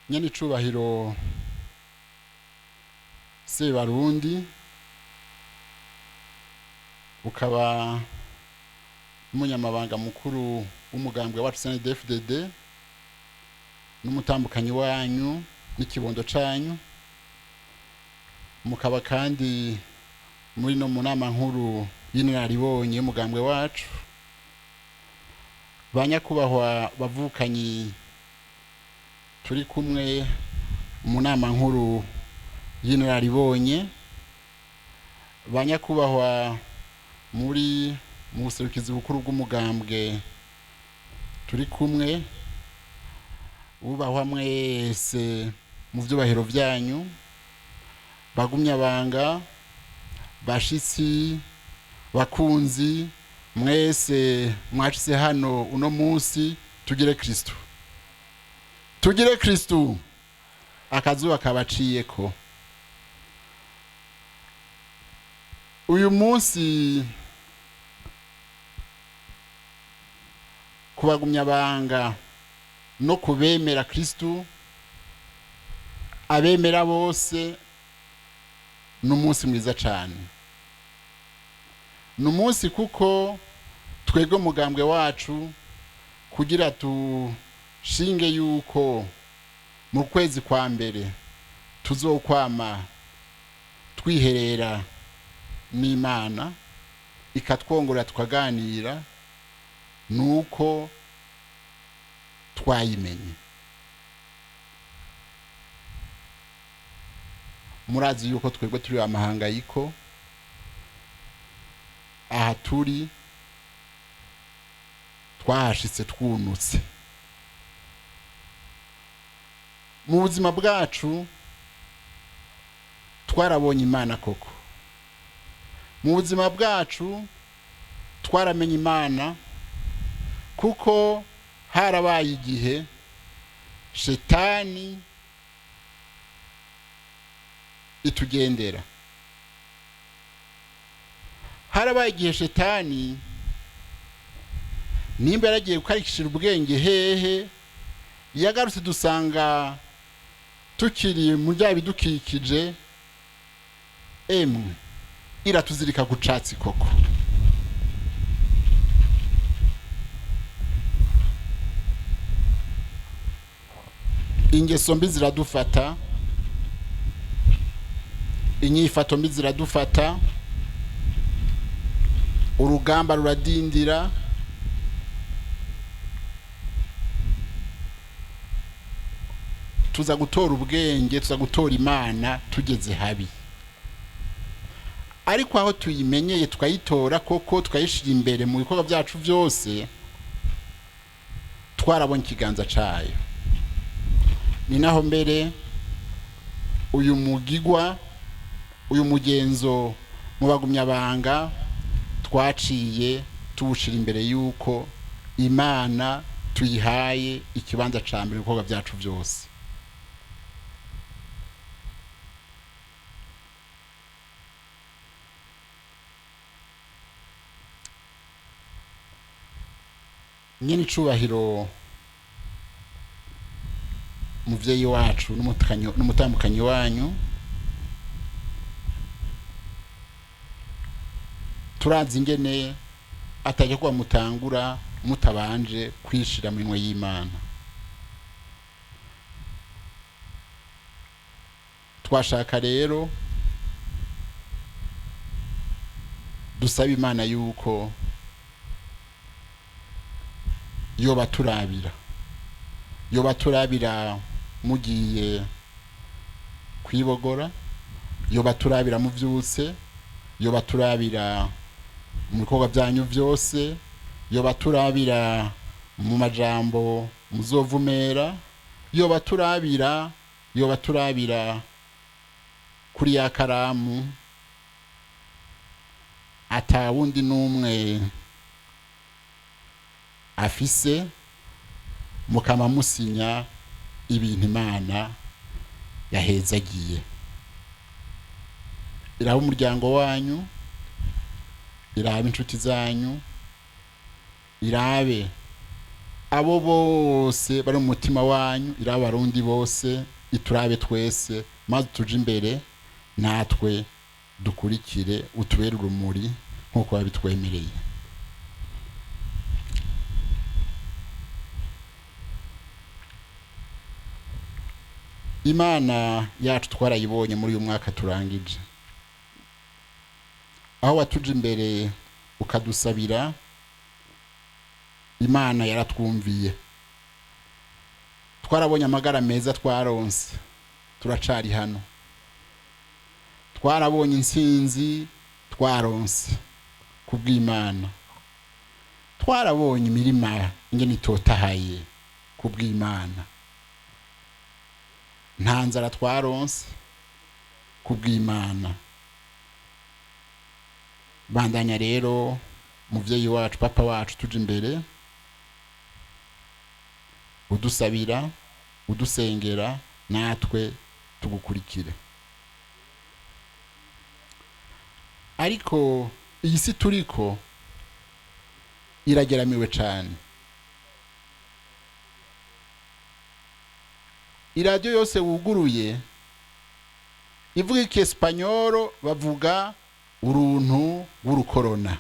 Nyenicubahiro Sebarundi, ukaba n'umunyamabanga mukuru w'umugambwe wacu CNDD-FDD, n'umutambukanyi wanyu n'ikibondo canyu, mukaba kandi muri no mu nama nkuru y'inararibonye y'umugambwe wacu, banyakubahwa bavukanyi turi kumwe mu nama nkuru y'inararibonye, banyakubahwa muri mu buserukizi bukuru bw'umugambwe turi kumwe, bubahwa mwese mu vyubahiro vyanyu, bagumyabanga, bashitsi, bakunzi mwese mwashitse hano uno munsi, tugire Kristu, tugire Kristu. Akazuba kabaciyeko. Uyu munsi kubagumyabanga no kubemera Kristu, abemera bose, ni umunsi mwiza cyane. Ni umunsi kuko twebwe umugambwe wacu kugira tushinge yuko mu kwezi kwa mbere tuzokwama twiherera n'Imana ikatwongora tukaganira, nuko twayimenye. Murazi yuko twebwe turi amahangayiko, aha turi twahashitse twunutse mu buzima bwacu, twarabonye Imana koko mu buzima bwacu, twaramenye Imana kuko harabaye igihe shetani itugendera, harabaye igihe shetani nimba yaragiye gukarikishira ubwenge hehe, yagarutse dusanga tukiri mu bya bidukikije, emwe iratuzirika ku catsi koko. Ingeso mbi ziradufata, inyifato mbi ziradufata, urugamba ruradindira, tuza gutora ubwenge, tuza gutora Imana tugeze habi. Ariko aho tuyimenyeye tukayitora koko, tukayishira imbere mu bikorwa byacu byose, twarabonye ikiganza cayo. Ni naho mbere uyu mugigwa, uyu mugenzo mu bagumyabanga twaciye tuwushira imbere yuko Imana tuyihaye ikibanza ca mbere mu bikorwa byacu byose. Nyene icubahiro muvyeyi wacu n'umutambukanyi wanyu, turazi ingene atajya kuba mutangura mutabanje kwishira minwe y'Imana. Twashaka rero dusaba Imana yuko yoba turabira, yoba turabira mugiye kwibogora, yoba turabira muvyutse, yoba turabira mu bikorwa byanyu byose, yoba turabira mu majambo muzovumera, yoba turabira, yoba turabira kuri ya karamu atawundi n'umwe afise, mukama musinya ibintu Imana yahezagiye. Iraba umuryango wanyu, irabe inshuti zanyu, irabe Abo bose bari mu mutima wanyu, irabe Abarundi bose, iturabe twese, maze tuje imbere natwe dukurikire, utubere urumuri nk'uko babitwemereye. Imana yacu twarayibonye muri uyu mwaka turangije, aho watuje imbere ukadusabira. Imana yaratwumviye, twarabonye amagara meza twaronse, turacari hano. Twarabonye intsinzi twaronse kubw'Imana, twarabonye imirima ingene itotahaye kubw'Imana, nta nzara twaronse kubw'Imana. Bandanya rero, muvyeyi wacu, papa wacu, tuje imbere, udusabira, udusengera, natwe tugukurikire. Ariko iyi si turiko irageramiwe cane. Iradiyo yose wuguruye ivuga ikiespanyoro, bavuga uruntu rw'urukorona.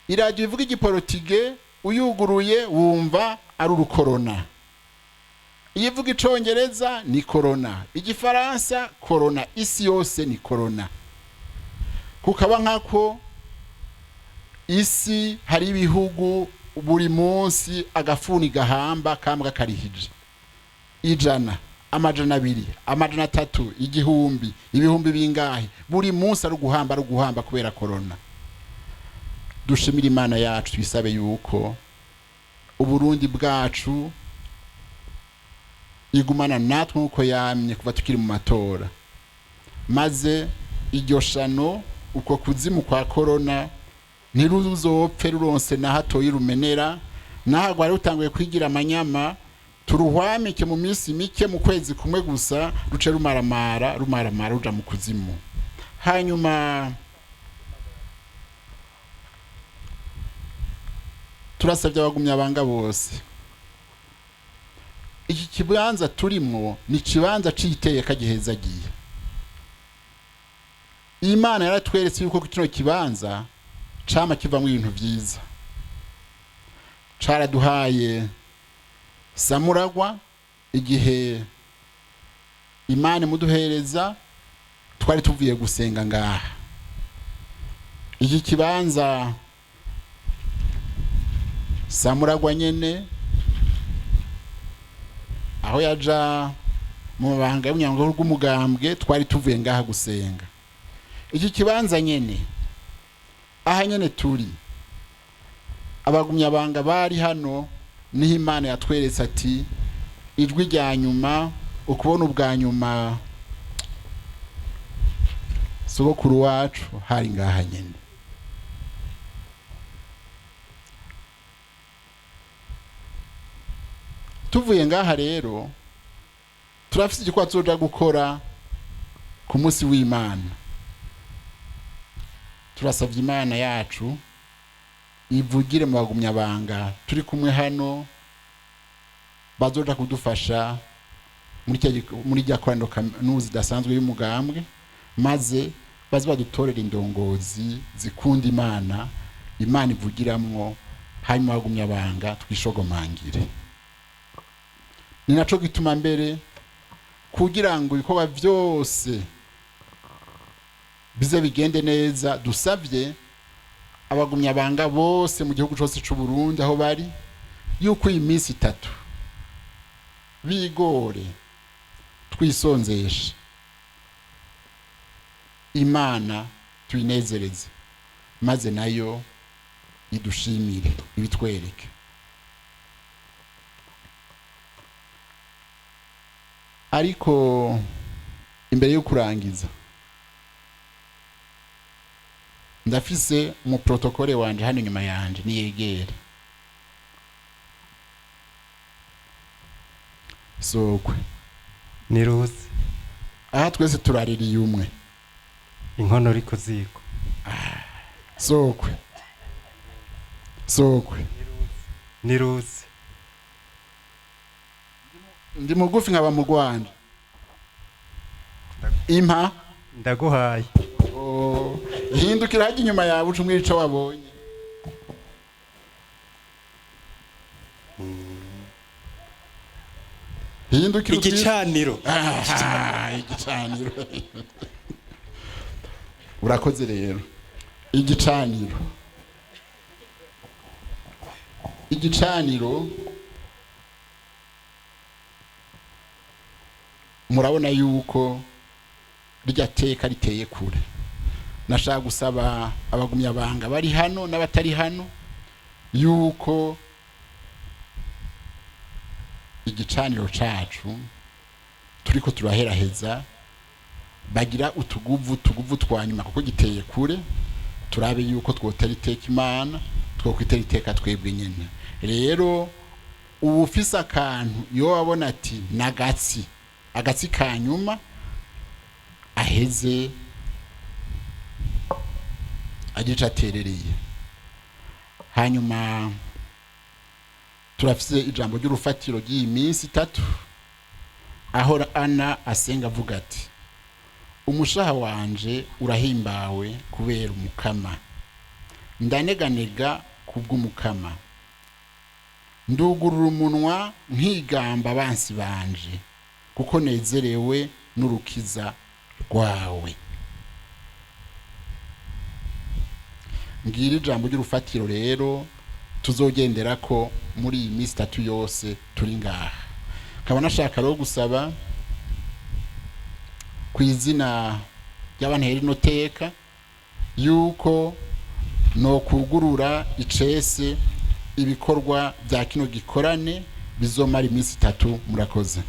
Iradiyo ivuga igiporotige, uyuguruye wumva ari urukorona. Iyo ivuga icongereza ni korona, igifaransa korona, isi yose ni korona. Kukaba nkako isi hari ibihugu buri munsi agafuni gahamba kambwa karihije 100, 200, 300, 1000, ibihumbi bingahe, buri munsi ari uguhamba, ari uguhamba kubera korona. Dushimire Imana yacu, twisabe yuko Uburundi bwacu igumana natwe nk'uko yamye kuva tukiri mu matora, maze iryo shano, uko kuzimu kwa korona, ntiruzopfe ruronse na hatoyi rumenera. Naho rwari rutanguye kwigira amanyama, turuhwamike mu minsi mike, mu kwezi kumwe gusa, ruce rumaramara, rumaramara ruja mu kuzimu. Hanyuma turasabye abagumya banga bose, iki kibanza turimwo ni ikibanza c'iteka gihezagiye. Imana yaratweretse yuko kino kibanza cama kivamwo ibintu vyiza. Caraduhaye Samuragwa igihe Imana imuduhereza, twari tuvuye gusenga ngaha. Iki kibanza Samuragwa nyene, aho yaja mu mabanga y'ubunyangagihugu bw'umugambwe, twari tuvuye ngaha gusenga. Iki kibanza nyene, aha nyene turi, abagumyabanga bari hano, niho Imana yatweretse ati ijwi rya nyuma, ukubona ubwa nyuma sogokuru wacu hari ngaha nyene. Tuvuye ngaha rero, turafise igikorwa tuzoja gukora ku munsi w'Imana. Turasavye Imana yacu ivugire mu bagumyabanga turi kumwe hano bazoja kudufasha muri rya koraniro kaminuza idasanzwe y'umugambwe, maze baze badutorera indongozi zikunda Imana, Imana ivugiramwo, hanyuma abagumyabanga twishogomangire. Ni naco gituma mbere, kugira ngo ibikorwa vyose bize bigende neza, dusavye abagumyabanga bose mu gihugu cose c'u Burundi aho bari yuko iyi minsi 3 bigore, twisonzeshe, Imana tuyinezereze, maze nayo idushimire, ibitwereke. Ariko imbere yo kurangiza, ndafise mu protokole wanje hano inyuma yanje, niyegere sokwe. Niruze. Aha twese turaririye umwe. Inkono iri ku ziko. Sokwe. Sokwe. Niruzi. Ndi mugufi nkaba mu Rwanda. Impa. Ndaguhaye. Oh, hindukira hajya inyuma yawe uca umwica wabonye. Hindukira Igicaniro. Ah, igicaniro. Urakoze rero. Igicaniro. Igicaniro, murabona yuko rya teka riteye kure. Nashaka gusaba abagumyabanga bari hano n'abatari hano yuko igicaniro cacu turiko turaheraheza, bagira utuguvu twa nyuma kuko giteye kure, turabe yuko twotera iteka Imana, twokwitera iteka twebwe nyene. Rero uwufise akantu yo wabona ati nagatsi agatsi ka nyuma aheze agira ico aterereye. Hanyuma turafise ijambo ry'urufatiro ry'iyi minsi itatu, aho Ana asenga avuga ati: umushaha wanje urahimbawe kubera Umukama, ndaneganega kubw'Umukama, ndugurura umunwa nkigamba abansi banje, kuko nezerewe n'urukiza rwawe. Ngira ijambo ry'urufatiro rero tuzogendera ko muri iyi minsi itatu yose turi ngaha. Nkaba nashaka rero gusaba ku izina ry'abantera ino teka yuko no kugurura icese ibikorwa bya kino gikorane bizomara iminsi itatu. Murakoze.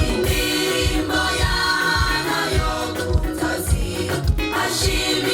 Indirimbo yana yo kutazira ashimira.